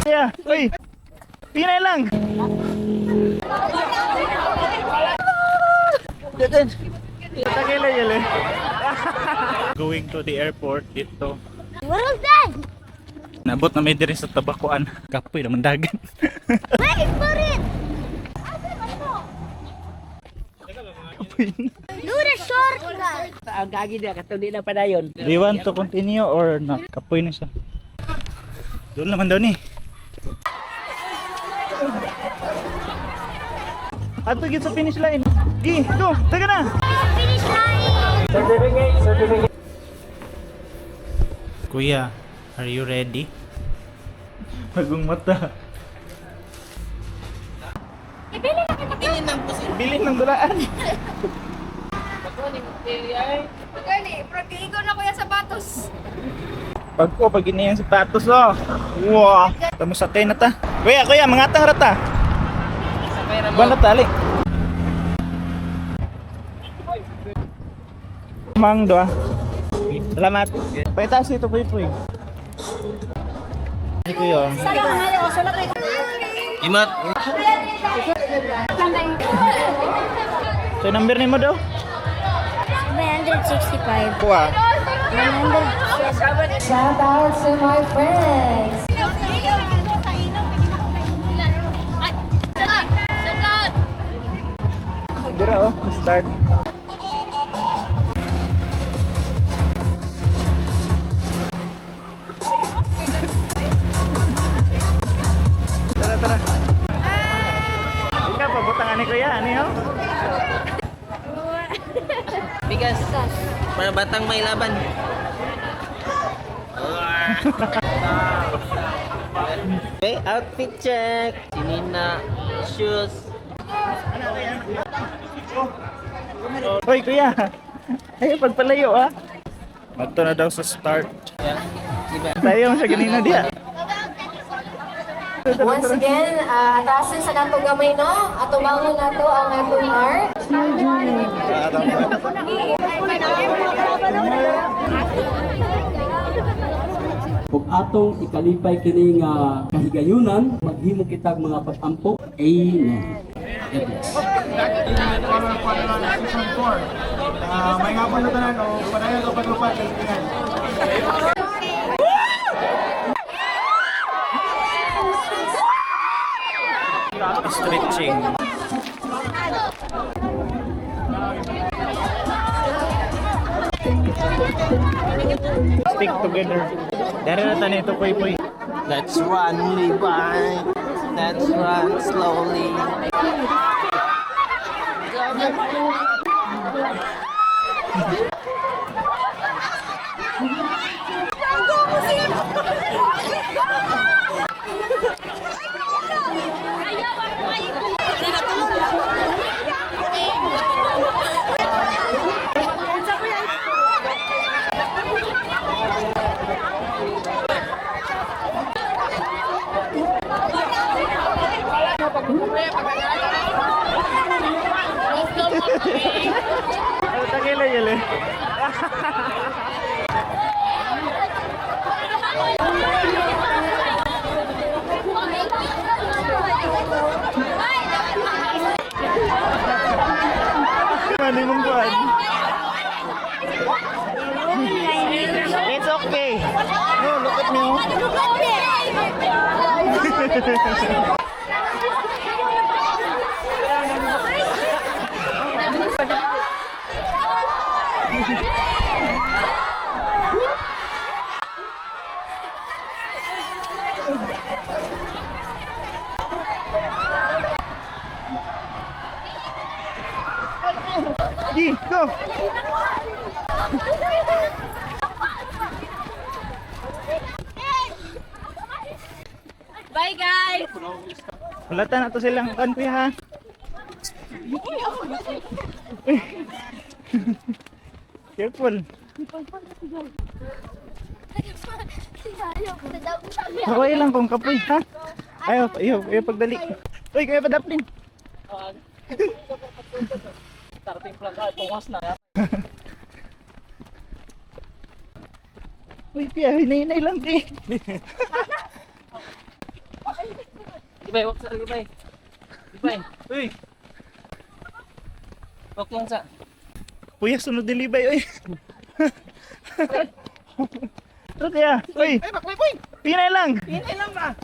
Yeah, uy. Pinay lang. Takila yun eh. Going to the airport dito. What is that? Nabot na may diri sa Tabakuan. Kapoy naman dagan. Wait for it. Kapoy na. Do the shortcut. Ang gagi na katong di na padayon. Do you want to continue or not? Kapoy na siya. Doon naman daw ni. Ato gid sa finish line. Gi, go, taga na. Finish line. Kuya, are you ready? Bagong mata. Bilin ng dulaan. Gani, pragkiigo na kuya sapatos. Pag ko, pag ginayang sapatos oh. Wow. Tamo sakay na ta. Kuya, kuya, mangatang rata. Buwan na tali. Mang doa. Salamat. Paitaas dito, kuya, kuya. Si kuya. Imat. So number ni mo daw? 165. Kuha. 100. Shout out to my friends. Dira oh, start. Tara, tara. Ikaw, pabutangan ni Kuya, ano yun? Bigas. Para batang may laban. Okay, outfit check. Sinina, shoes. Hoy, Kuya! Ay, pagpalayo ah. Magto na daw sa start. Tayo sa ganina diya. Once again, atasin sa nato gamay no, ato bangon nato ang atong art. Ug atong ikalipay kini nga kahigayunan, maghimo kitag mga pag-ampo. Amen. God bless. May nga na tanan o padayon o paglupad sa tingnan. Stretching. Stick together. Dari na tayo ito, Puy Puy. Let's run, Levi. Let's run slowly. Ano takila yun eh? Ano mong buwan? It's okay. No, look at me. Oh. G, go! Bye guys! Wala ta na to silang kan kuya ha. Uy. Careful. Okay lang kung kapoy ha. Ayaw, ayaw, ayaw pagdali. Uy, kaya padaplin. Starting plan ka, tungas na. Uy, kuya, hinay-hinay lang di. Ibay, walk sa, ibay. Ibay. Uy. Walk lang sa. Kuya, sunod din libay, uy. Tara kuya, uy. Ay, baklay boy. Hinay lang. Hinay lang ba?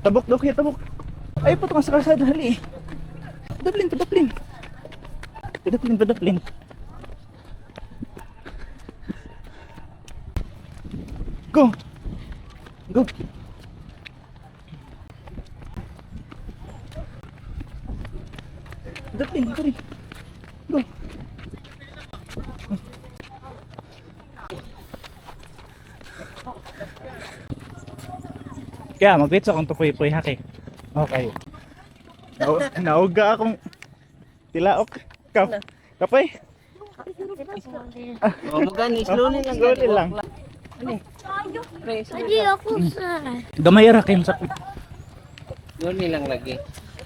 Tabok daw kuya, tabok. Ay, puto ka sa kalsada, hali. Padaplin, padaplin. Padaplin, padaplin. Go! Go! Padaplin, padaplin. Go! Kaya magbitso akong tupoy-puy haki. Okay. Nauga akong tilaok. Kap. Kapoy. Oh, mo gani, slowly lang. Slowly lang. Pre, slowly Hindi ako sa. Gamay ra kayo sa slowly lang lagi.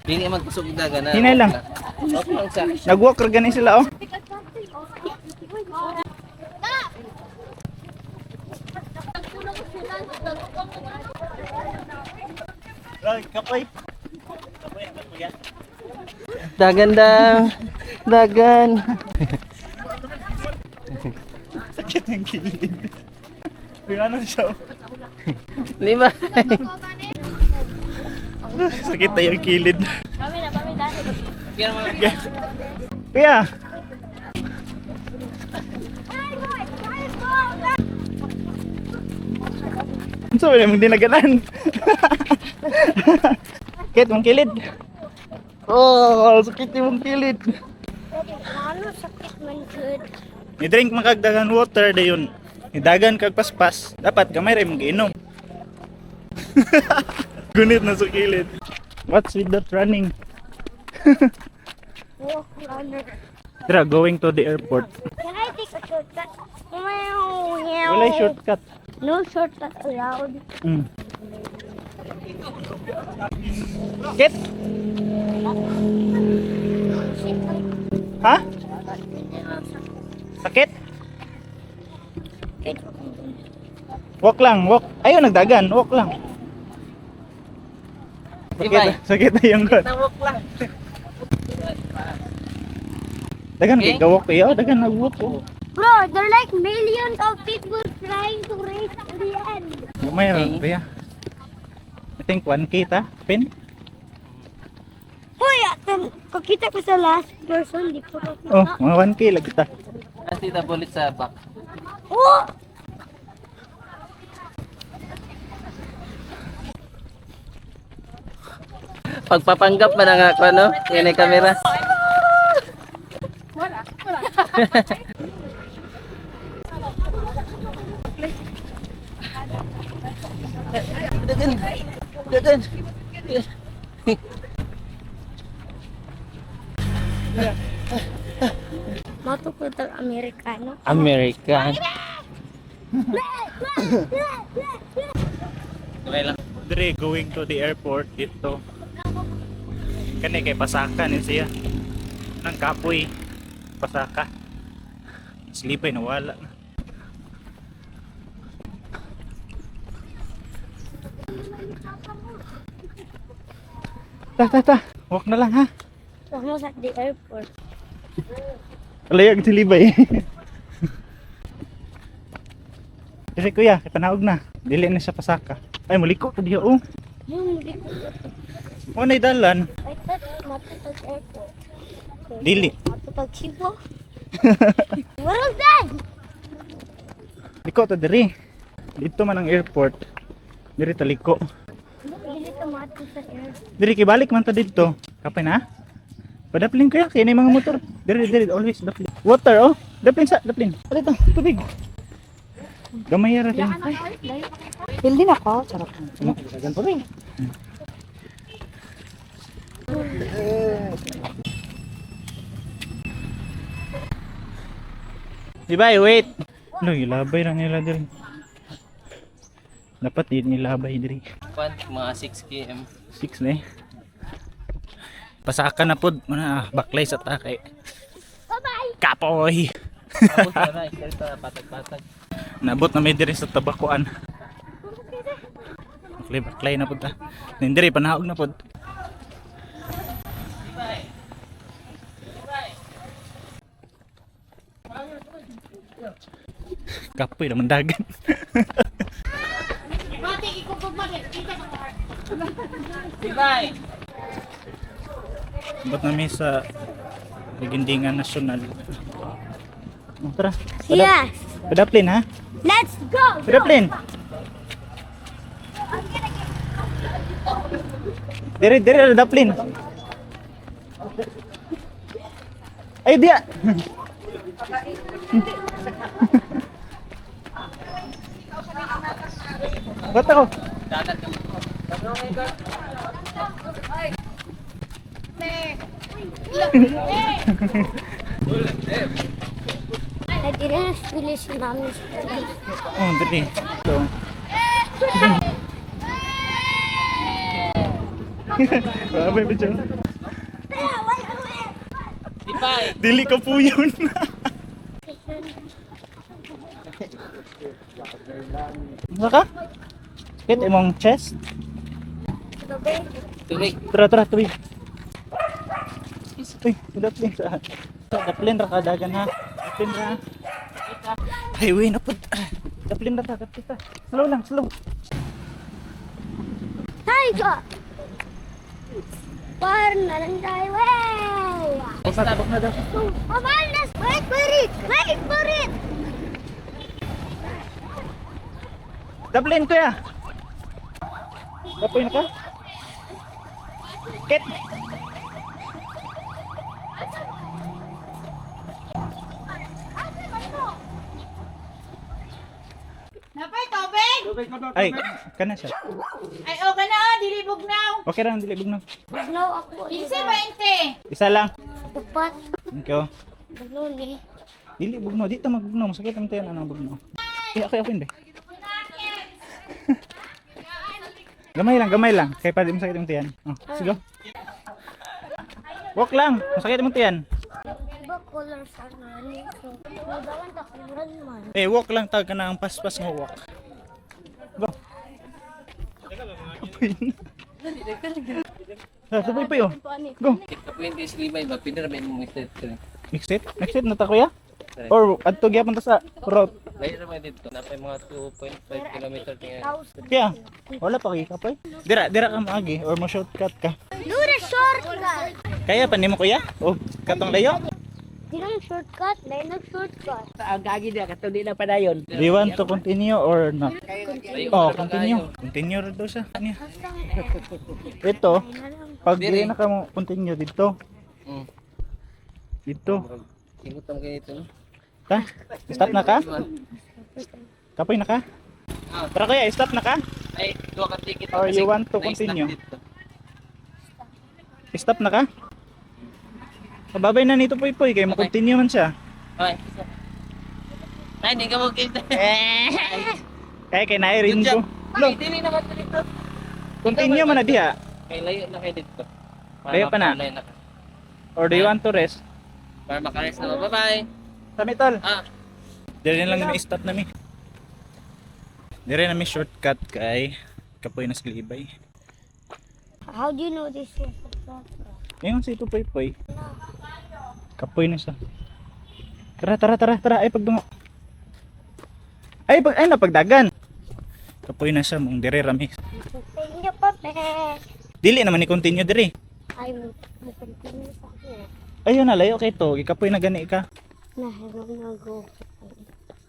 Dili magkusog daga na. Hinay lang. Walk lang sa. Nag-walk ra gani sila oh. Kapoy. Kapoy, kapoy. Dagan daw. Dagan. Sakit ng kilid. Yung ano siya? Oh. Lima. Sakit na yung kilid. Kami na, kami dahil. Kuya! Ano ba yung dinaganan? Sakit mong kilid. Oh, sakit yung kilid. Ano sakit man good? Ni-drink man kag dagan water dayon. Nidagan kag paspas, dapat gamay ra imong giinom. Gunit na sa kilid. What's with that running? Walk runner. Tara, going to the airport. Can I take a shortcut? Meow, meow. Walay shortcut. No shortcut allowed. Kit? Ha? Sakit? Walk lang, walk. Ayun, nagdagan. Walk lang. Sakit, Ibay. sakit na yung god. Walk lang. Dagan kay Okay. gawok kayo. Dagan nag-walk oh. Bro, there are like millions of people trying to race to the end. Gamay ra, kuya. I think 1K ta. Pin? Hoy, atan, kakita ko sa last person, di ko Oh, mga 1K lagi ta. Nanti ta bulit sa back. Oh! Pagpapanggap man ang ako, no? Yan ay kamera. Dagan. Dagan. Matukot ang Amerikano. American. Okay lang. Dre, going to the airport dito. Kani kay pasaka ni siya. Nang kapoy. Pasaka. Sleepy nawala na. Ta ta ta. Walk na lang ha. Almost at the airport. Alayag si Libay. Kasi kuya, kipanaog na. Dili na siya pasaka. Ay, muliko to diha oh. Yung hindi ko. Mo na dalan. I thought matutog airport. Dili. Matutog Cebu. What is that? Liko to diri. Dito man ang airport. Diri taliko. Dili ka matutog sa airport. Diri kibalik man ta didto. Kapay na. Padaplin kuya kay na mga motor. Diri diri always daplin. Water oh. Daplin sa daplin. Dito tubig. Gamay ra din. Hindi na ako. Charot. Dagan pa rin. Di ba, wait. Ano, ilabay lang nila diri. Dapat di nilabay diri. Kwan, mga 6 km. 6 na eh. Pasaka na pod, mga baklay sa takay. Bye-bye! Kapoy! Tapos na na, istorya ta patag-patag. Nabot na may diri sa tabakuan. Baklay, baklay na pud ta. Nindiri panaog na pud. Kapoy naman dagan. Libay! Nabot na may sa Ligindingan Nasyonal. Oh, tara. Yes. Padaplin ha? Let's go. Padaplin. Dire dire daplin. Ay dia. Ba't ako? I didn't finish mommy's Oh, dali. So. Grabe ba dyan? Libay! Dili ka po yun. Ano ka? Sakit imong chest? Tubig. Tara, tara, tuwi. Uy, daplin sa. Daplin ra ka dagan ha. Daplin ra. Highway na pud. Daplin ra ta, daplin ta. Slow lang, slow. Tiger. Parang highway. Stop na daw. Mamalas, wait for it. Wait for it. Daplin kuya. Daplin ka? Kit. Napay tubig! Ay, kana siya. Ay, okay na, oh, dili bugnaw. Okay ra dili bugnaw. Bugnaw ako. 15, 20. Isa lang. Upat. Thank you. Bugnaw ni. Dili bugnaw, di ta magbugnaw, masakit ang tiyan anang bugnaw. Eh, okay okay ba? Gamay lang, gamay lang. Kay pa di masakit ang tiyan. Oh, sige. Walk lang, masakit imong tiyan. Iba color sa running. So, magawan ta kung run man. Eh, walk lang tag ka na ang paspas nga walk. Go. Kapoy na. Ah, sabay pa yun. Go. Kapuin kay Libay ba? Pinira may mong istorya. Mix it? Mix it na ta kuya? Or adto gyapon ta sa route. Layo naman dito. Napay mga 2.5 kilometer tingnan. Kuya, wala pa kay kapoy. Dira, dira ka maagi or mo shortcut ka. Do the shortcut. Kaya pa nimo kuya? O katong layo? Di lang shortcut, lain nag shortcut. Ang gagi na katong di na padayon. Do you want to continue or not? Layo Oh, pa naman continue. kayo. Continue ra daw siya. Niya. Ito, pag dili na ka mo continue dito. Dito. Singot ang ganito no? Ta, stop na ka? Kapoy na ka? Tara kuya, stop na ka? Ay, duha ka ticket. Or you want to Na-snack continue? dito. Stop na ka? Kababay na nito poy poy kay mo continue man siya. Okay. Ay, hindi ka mo kita. Kay kay nairin ko. Ay, dili naman to dito. Continue man na diha. Kay layo na kayo dito. Para Layo pa na. makakalay na ka. Or do you want to rest? Para makarest na. Bye-bye. Sami tol. Ah. Dire na lang may stop nami. Dire na may shortcut kay kapoy na silibay. How do you know this is a shortcut? Ngayon si ito poy poy. Kapoy na siya. Tara tara tara tara ay pagdungo. Ay pag ay napagdagan. Kapoy na siya mong dire rami. Continue pa, pe. Dili naman ni continue dire. Ay, mo mo continue pa ko. Ayun na layo kay to, gikapoy na gani ka. Nahirap na go.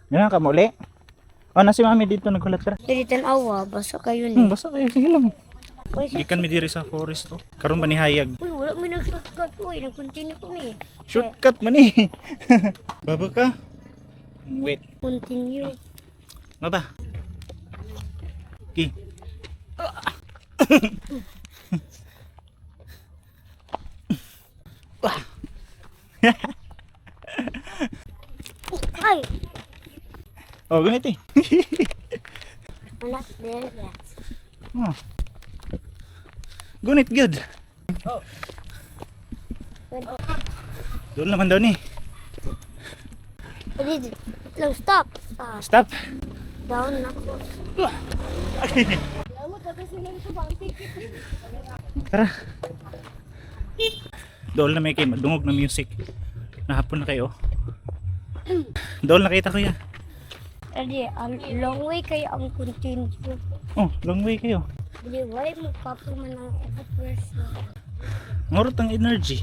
Ganun ka mo uli. Oh, na si mami dito naghulat tara. Dili tan-awa, basta kayo ni. Basta kayo sige lang. Uy, Gikan mi diri sa forest to. Karon ba ni hayag? uy, wala may nag-shortcut, uy. Nag-continue ko ni. Shortcut man eh. Baba ka. Wait. Continue. Baba. Okay. Ay! Oh, ganito eh. We're not there yet. Oh. Gunit good. Doon naman daw ni. Ready. Lang, stop. Ah, Stop. down na ko. Tara. Dool na may kay madungog na music. Nahapon na kayo. Dool nakita ko ya. Ready, ang long way kayo ang continue. Oh, long way kayo. Dili, why mo kapo man ang every person. Ngurot ang energy.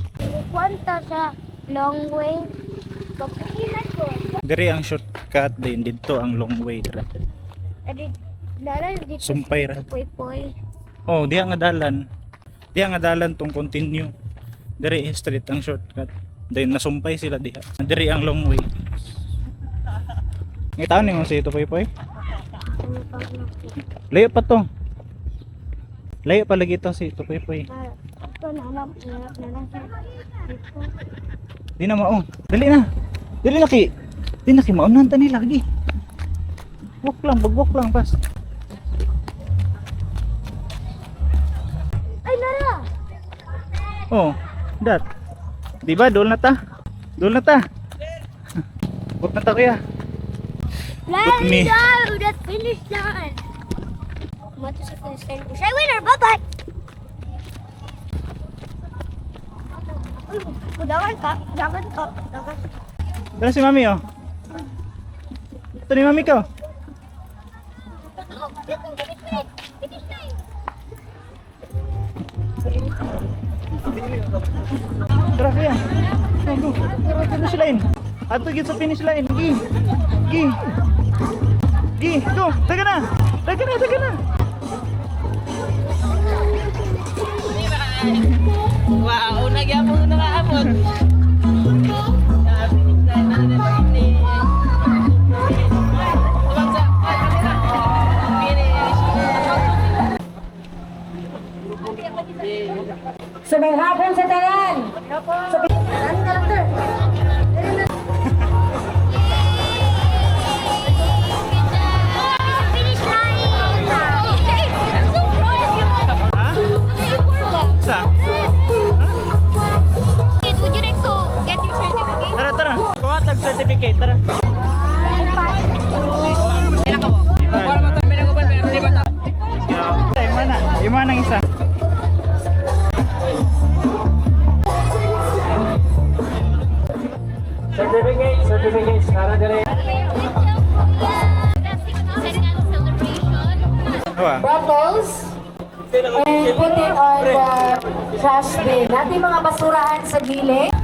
Kwanta sa long way. Kapuinan ko. Diri ang shortcut din didto ang long way dira. Ready, dalan dito. Sumpay ra. Poy poy. Oh, diha nga dalan. Diha nga dalan tong continue. Diri straight ang shortcut. Then nasumpay sila diha. Diri ang long way. Ngitaon nimo si ito poy poy. Ano pa na ko? Layo pa to. Layo pa lagi to si Tupoy Poy. Ah, ito na lang, na na lang sa dito. Di na mao. Dali na. Dali na ki. Di na ki maunahan ta nila lagi. Walk lang, pag-walk lang pas. Ay, nara! Oh, dat. Di ba dol na ta? Dol na ta. Walk na ta, kuya. Let's me. go! The finish line! Mato sa finish line. Siya winner! Bye-bye! Uy, Kudangan ka, kudangan ka, kudangan ka. Tara si mami oh. Ito ni mami ko. Finish line! Tara kuya. Go, go. Tara, finish line. Ato gid sa finish line. Gi. Gi. Gi, go. Taga na. Taga na, taga na. Wow, una gyapon na kaamot. Sa may hapon sa tanan. Sa Finish line! I'm so proud of you! Ha? Sa? Would you like to get your certificate? Tara, tara. Kuha tag certificate, tara. Ima na. Ima nang isa. Certificate, certificate, nara dire. Second celebration. Awa. Bottles and put it on the trash bin. Natin mga basurahan sa gilid.